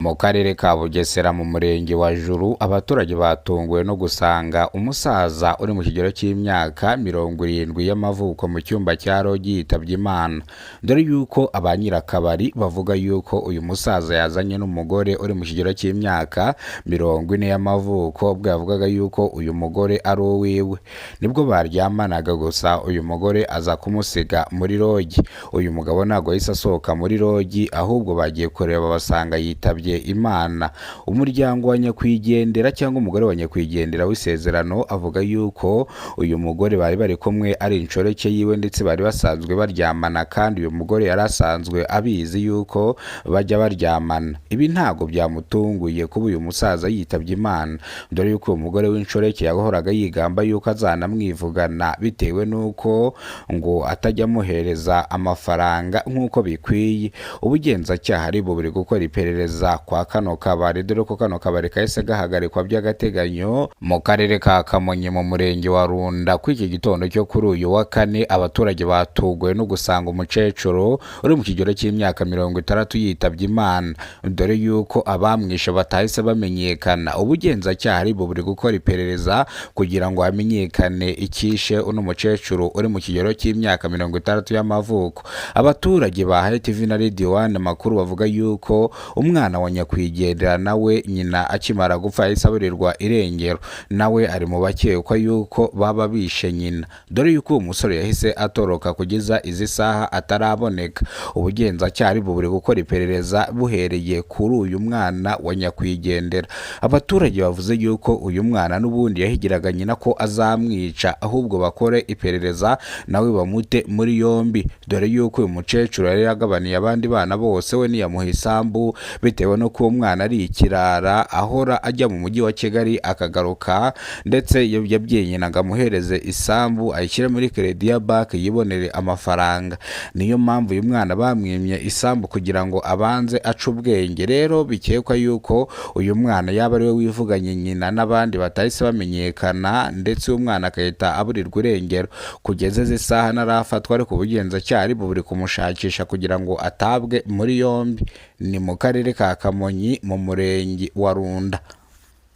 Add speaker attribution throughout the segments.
Speaker 1: Mu karere ka Bugesera mu murenge wa Juru, abaturage batunguwe no gusanga umusaza uri mu kigero cy'imyaka 70 y'amavuko mu cyumba cya rogi yitabye Imana, dore yuko ba nyirakabari bavuga yuko uyu musaza yazanye n'umugore uri mu kigero cy'imyaka 40 y'amavuko, ubwo yavugaga yuko uyu mugore ari uwiwe, nibwo baryamanaga gusa uyu mugore aza kumusiga muri rogi. Uyu mugabo ntabwo yahise asohoka muri rogi, ahubwo bagiye kureba basanga yitabye Imana. Umuryango wa nyakwigendera cyangwa umugore wa nyakwigendera w'isezerano avuga yuko uyu mugore bari bari kumwe ari inshoreke yiwe, ndetse bari basanzwe baryamana, kandi uyu mugore yari asanzwe abizi yuko bajya baryamana. Ibi ntabwo byamutunguye kuba uyu musaza yitabye Imana, dore yuko uyu mugore w'inshoreke yahoraga yigamba yuko azanamwivugana bitewe n'uko ngo atajya amuhereza amafaranga nk'uko bikwiye. Ubugenzacyaha ari buri gukora iperereza kwa kano kabari, dore ko kano kabari kahise gahagarikwa by'agateganyo mu karere ka Kamonyi mu murenge wa Runda. Kuri iki gitondo cyo kuri uyu wa kane, abaturage batuguwe no gusanga umukecuru uri mu kigero cy'imyaka 60 yitabye Imana, dore yuko abamwishe batahise bamenyekana. Ubugenzacyaha ari buri gukora iperereza kugira ngo hamenyekane icyishe uno mukecuru uri mu kigero cy'imyaka 60 y'amavuko. Abaturage bahaye TV na Radio One amakuru bavuga yuko umwana wa nyakwigendera nawe nyina akimara gupfa yahise aburirwa irengero, nawe ari mu bakekwa yuko baba bishe nyina, dore yuko uwo musore yahise atoroka kugeza izi saha ataraboneka. Ubugenzacyaha ari buri gukora iperereza buhereye kuri uyu mwana wa nyakwigendera. Abaturage bavuze yuko uyu mwana n'ubundi yahigiraga nyina ko azamwica, ahubwo bakore iperereza nawe bamute muri yombi, dore yuko uyu mukecuru yari yagabaniye abandi bana bose, we ntiyamuha isambu bitewe n'uko uwo mwana ari ikirara, ahora ajya mu mujyi wa Kigali akagaruka, ndetse yabwiye nyina ngo amuhereze isambu ayishyire muri kredi ya banki yibonere amafaranga. Niyo mpamvu uyu mwana bamwimye isambu kugira ngo abanze ace ubwenge. Rero bikekwa yuko uyu mwana yaba ariwe wivuganye nyina n'abandi batahise bamenyekana, ndetse uyu mwana agahita aburirwa irengero. Kugeza izi saha ntarafatwa, ariko ubugenzacyaha ari buri kumushakisha kugira ngo atabwe muri yombi. Ni mu karere ka Kamonyi mu murenge wa Runda,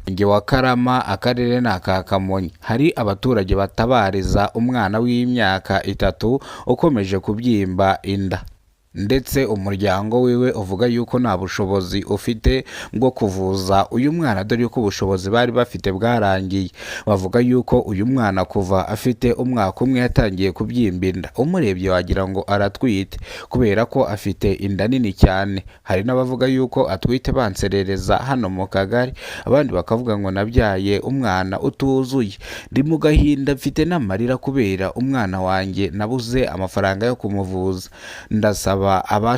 Speaker 1: Murenge wa Karama, akarere ni aka Kamonyi. Hari abaturage batabariza umwana w'imyaka 3 ukomeje kubyimba inda, ndetse umuryango wiwe uvuga yuko nta bushobozi ufite bwo kuvuza uyu mwana, dore yuko ubushobozi bari bafite bwarangiye. Bavuga yuko uyu mwana kuva afite umwaka umwe yatangiye kubyimba inda, umurebye wagira ngo aratwite kubera ko afite inda nini cyane. Hari n'abavuga yuko atwite banserereza hano mu kagari, abandi bakavuga ngo nabyaye umwana utuzuye. Ndi mu gahinda, mfite n'amarira kubera umwana wanjye nabuze amafaranga yo kumuvuza. Ndasaba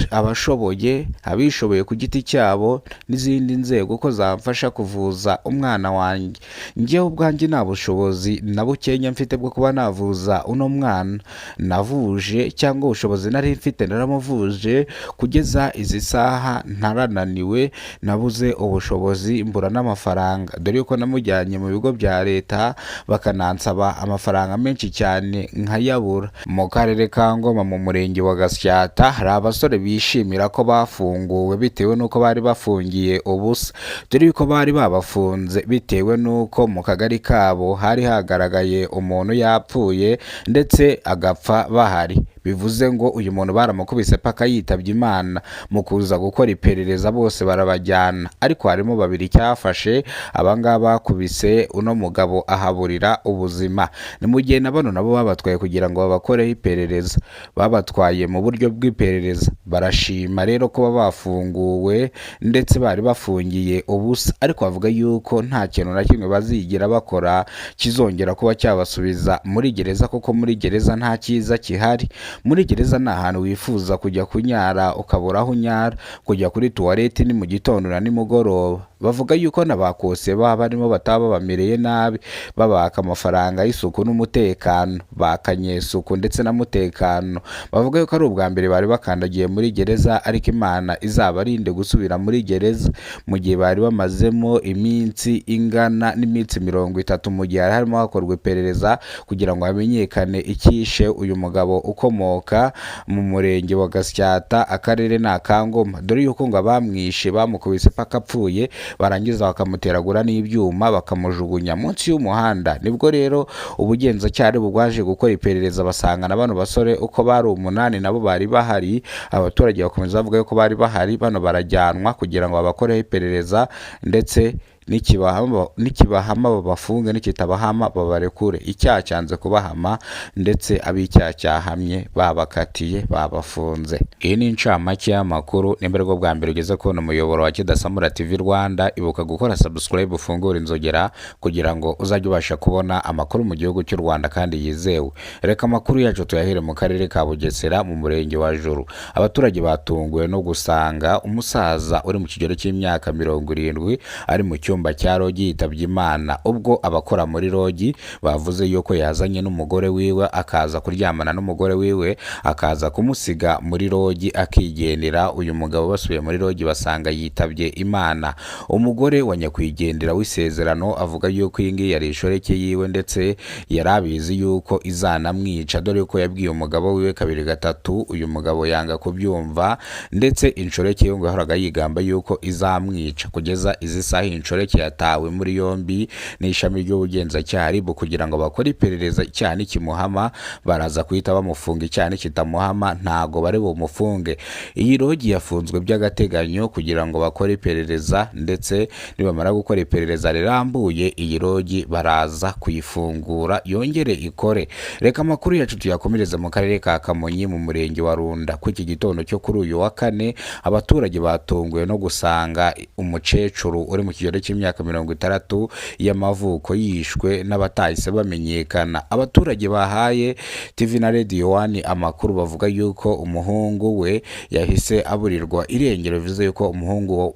Speaker 1: abashoboye, abishoboye ku giti cyabo n'izindi nzego ko zamfasha kuvuza umwana wanjye. Njyewe ubwanjye nta bushobozi na bukenya mfite bwo kuba navuza uno mwana. Navuje cyangwa ubushobozi nari mfite naramuvuje, kugeza izi saha ntarananiwe, nabuze ubushobozi mbura n'amafaranga, dore yuko namujyanye mu bigo bya leta bakanansaba amafaranga menshi cyane nkayabura. Mu karere ka Ngoma mu murenge wa Gasyata hari abasore bishimira ko bafunguwe bitewe n'uko bari bafungiye ubusa, dore yuko bari babafunze bitewe n'uko mu kagari kabo hari hagaragaye umuntu yapfuye ndetse agapfa bahari. Bivuze ngo uyu muntu baramukubise paka yitabye Imana. Mu kuza gukora iperereza bose barabajyana, ariko harimo babiri cyafashe, abangaba bakubise uno mugabo ahaburira ubuzima. Ni mu gihe na bano nabo babatwaye kugira ngo babakoreho iperereza, babatwaye mu buryo bw'iperereza. Barashima rero kuba bafunguwe ndetse bari bafungiye ubusa, ariko bavuga yuko nta kintu na kimwe bazigera bakora kizongera kuba cyabasubiza muri gereza, kuko muri gereza nta cyiza gihari. Muri gereza ni ahantu wifuza kujya kunyara ukabura aho unyara, kujya kuri tuwarete ni mu gitondo na nimugoroba. Bavuga yuko na ba kose baba barimo bataba babamereye nabi, babaka amafaranga y'isuku n'umutekano, bakanye isuku ndetse na mutekano. Bavuga yuko ari ubwa mbere bari bakandagiye muri gereza, ariko Imana izabarinde gusubira muri gereza mu gihe bari bamazemo iminsi ingana n'iminsi 30, mu gihe hari harimo hakorwa iperereza kugira ngo hamenyekane icyishe uyu mugabo ukomoka mu murenge wa Gasyata, akarere ni aka Ngoma. Dore yuko ngo abamwishe bamukubise paka apfuye, barangiza bakamuteragura n'ibyuma bakamujugunya munsi y'umuhanda. Nibwo rero ubugenzacyaha bwaje gukora iperereza, basanga na bano basore uko bari 8 nabo bari bahari. Abaturage bakomeza bavuga yuko bari bahari, bano barajyanwa kugira ngo babakoreho iperereza, ndetse nikibahama babafunge, nikitabahama babarekure. Icyaha cyanze kubahama, ndetse ab'icyaha cyahamye babakatiye, babafunze. Iyi ni incamake y'amakuru. Nimba aribwo bwa mbere ugeze kubona umuyoboro wa Kidasamura TV Rwanda, ibuka gukora subscribe, ufungure inzogera kugira ngo uzajye ubasha kubona amakuru mu gihugu cy'u Rwanda kandi yizewe. Reka amakuru yacu tuyahere mu karere ka Bugesera mu murenge wa Juru. Abaturage batunguwe no gusanga umusaza uri mu kigero cy'imyaka 70 ari mu cyumba cya rogi yitabye Imana, ubwo abakora muri rogi bavuze yuko yazanye n'umugore wiwe, akaza kuryamana n'umugore wiwe, akaza kumusiga muri rogi akigendera. Uyu mugabo basubiye muri rogi basanga yitabye Imana. Umugore wa nyakwigendera w'isezerano avuga yuko iyi ngiyi yari inshoreke yiwe, ndetse yari abizi yuko izanamwica, dore yuko yabwiye umugabo wiwe kabiri gatatu, uyu mugabo yanga kubyumva, ndetse inshoreke ye ngo yahoraga yigamba yuko izamwica. Kugeza izi saha inshoreke yatawe muri yombi n'ishami ry'ubugenzacyaha RIB kugira ngo bakore iperereza. Icyaha nikimuhama baraza guhita bamufunga, icyaha nikitamuhama ntago bari bumufunge. Iyi rogi yafunzwe by'agateganyo kugira ngo bakore iperereza, ndetse nibamara gukora iperereza rirambuye iyi rogi baraza kuyifungura yongere ikore. Reka amakuru yacu tuyakomereze mu karere ka Kamonyi mu murenge wa Runda. Ku iki gitondo cyo kuri uyu wa kane, abaturage batunguwe no gusanga umukecuru uri mu kigero cy'imyaka 60 y'amavuko yishwe n'abatahise bamenyekana. Abaturage bahaye TV na Radio One amakuru bavuga yuko umuhungu we yahise aburirwa irengero, bivuze yuko umuhungu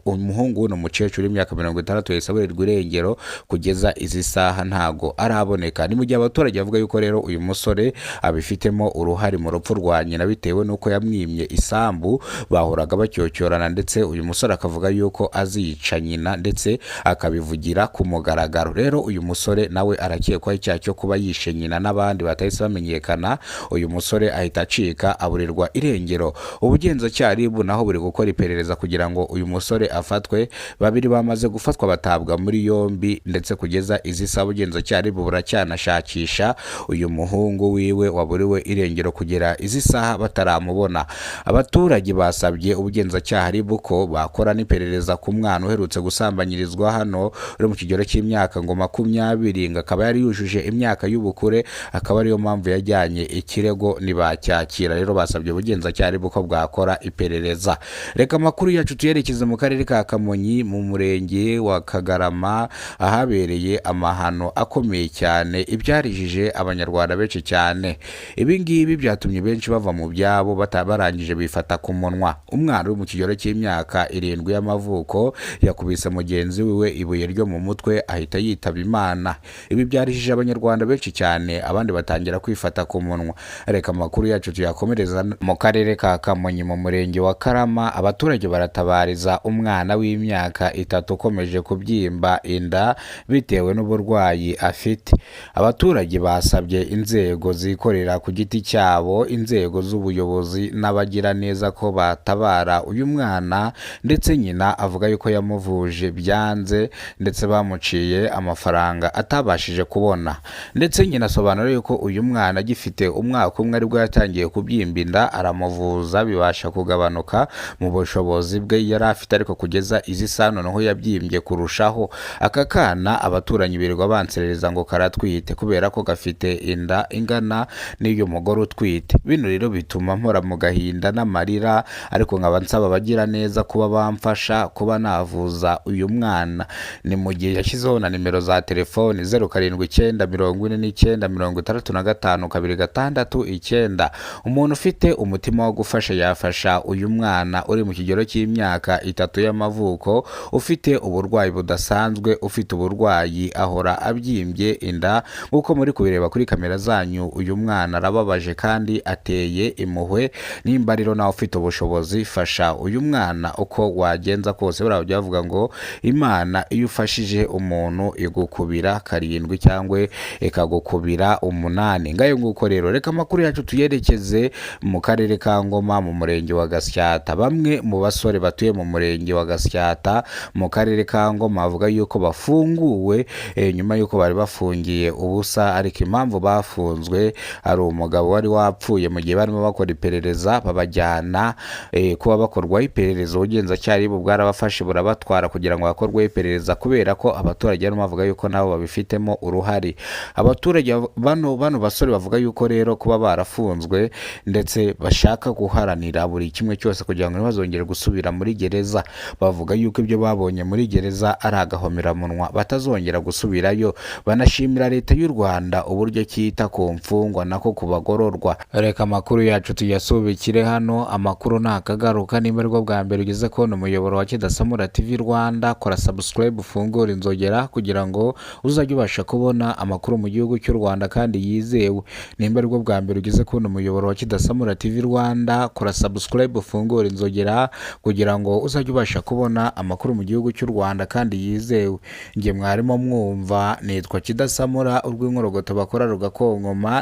Speaker 1: w'uno mukecuru w'imyaka 60 yahise aburirwa irengero, kugeza izi saha ntago araboneka. Ni mu gihe abaturage bavuga yuko rero uyu musore abifitemo uruhare mu rupfu rwa nyina bitewe n'uko yamwimye isambu, bahoraga bacyocyorana, ndetse uyu musore akavuga yuko azica nyina ndetse akabivugira ku mugaragaro. Rero uyu musore nawe arakekwaho icyaha cyo kuba yishe nyina n'abandi batahise bamenyekana. Uyu musore ahita acika aburirwa irengero. Ubugenzacyaha RIB naho buri gukora iperereza kugira ngo uyu musore afatwe. Babiri bamaze gufatwa batabwa muri yombi, ndetse kugeza izi saha ubugenzacyaha RIB buracyanashakisha uyu muhungu wiwe waburiwe irengero, kugera izi saha bataramubona. Abaturage basabye ubugenzacyaha RIB ko bakora n'iperereza ku mwana uherutse gusambanyirizwa hano uri mu kigero cy'imyaka ngo 20, ngo akaba yari yujuje imyaka y'ubukure, akaba ariyo mpamvu yajyanye ikirego ntibacyakira. Rero basabye ubugenzacyaha RIB ko bwakora iperereza. Reka amakuru yacu tuyerekeze mu karere ka Kamonyi mu murenge wa Kagarama, ahabereye amahano akomeye cyane ibyarijije abanyarwanda benshi cyane. Ibi ngibi byatumye benshi bava mu byabo barangije bifata ku munwa. Umwana uri mu kigero cy'imyaka 7 y'amavuko yakubise mugenzi wiwe ibuye ryo mu mutwe ahita yitaba Imana. Ibi byarijije abanyarwanda benshi cyane, abandi batangira kwifata ku munwa. Reka amakuru yacu tuyakomereza mu karere ka Kamonyi mu murenge wa Karama. Abaturage baratabariza umwana w'imyaka 3 ukomeje kubyimba inda bitewe n'uburwayi afite. Abaturage basabye inzego zikorera ku giti cyabo, inzego z'ubuyobozi n'abagiraneza ko batabara uyu mwana, ndetse nyina avuga yuko yamuvuje byanze, ndetse bamuciye amafaranga atabashije kubona. Ndetse nyina asobanura yuko uyu mwana agifite umwaka umwe aribwo yatangiye kubyimba inda, aramuvuza bibasha kugabanuka mu bushobozi bwe yari afite, ariko kugeza izi saha noneho yabyimbye kurushaho. Aka kana abaturanyi birirwa banserereza ngo karatwite kubera ko gafite inda ingana n'iyo mugore utwite. Bino rero bituma mpora mu gahinda n'amarira, ariko nkaba nsaba abagira neza kuba bamfasha kuba navuza uyu mwana. mwana. Ni mu gihe yashyizeho na nimero za telefoni 079 49 65 269. Umuntu ufite umutima wo gufasha yafasha uyu mwana uri mu kigero cy'imyaka 3 y'amavuko, ufite uburwayi budasanzwe, ufite uburwayi ahora abyimbye inda nk'uko muri kubireba kuri kamera zanyu. Uyu mwana arababaje kandi ateye impuhwe. Nimba rero nawe ufite ubushobozi, fasha uyu mwana uko wagenza kose. Buriya bajya bavuga ngo Imana iyo ufashije umuntu igukubira 7 cyangwa ikagukubira 8. Ngayo nguko rero, reka amakuru yacu tuyerekeze mu karere ka Ngoma mu murenge wa Gasyata. Bamwe mu basore batuye mu murenge wa Gasyata mu karere ka Ngoma bavuga yuko bafunguwe nyuma yuko bari bafungiye ubusa, ariko impamvu bafunzwe ari umugabo wari wapfuye. Mu gihe barimo bakora iperereza babajyana kuba bakorwaho iperereza, ubugenzacyaha bwarabafashe burabatwara kugira ngo hakorweho iperereza, kubera ko abaturage barimo bavuga yuko nabo babifitemo uruhare. Abaturage bano basore bavuga yuko rero kuba barafunzwe ndetse bashaka guharanira buri kimwe cyose kugira ngo ntibazongere gusubira muri gereza. Bavuga yuko ibyo babonye muri gereza ari agahomamunwa, batazongera gusubirayo. Banashimira leta y'u Rwanda uburyo cyita ku mfungwa nako ku bagororwa. Reka amakuru yacu tuyasubikire hano, amakuru ntakagaruka. Niba aribwo bwa mbere ugeze kubona umuyoboro wa Kidasamura TV Rwanda, kora subscribe, ufungure inzogera kugira ngo uzajye ubasha kubona amakuru mu gihugu cy'u Rwanda kandi yizewe. Nimba aribwo bwa mbere ugeze kubona umuyoboro wa Kidasamura TV Rwanda, kora subscribe, ufungure inzogera kugira ngo uzajye ubasha kubona amakuru mu gihugu cy'u Rwanda kandi yizewe. Njye mwarimo mwumva nitwa Kidasamura, urw'inkorogoto bakora rugakonkoma.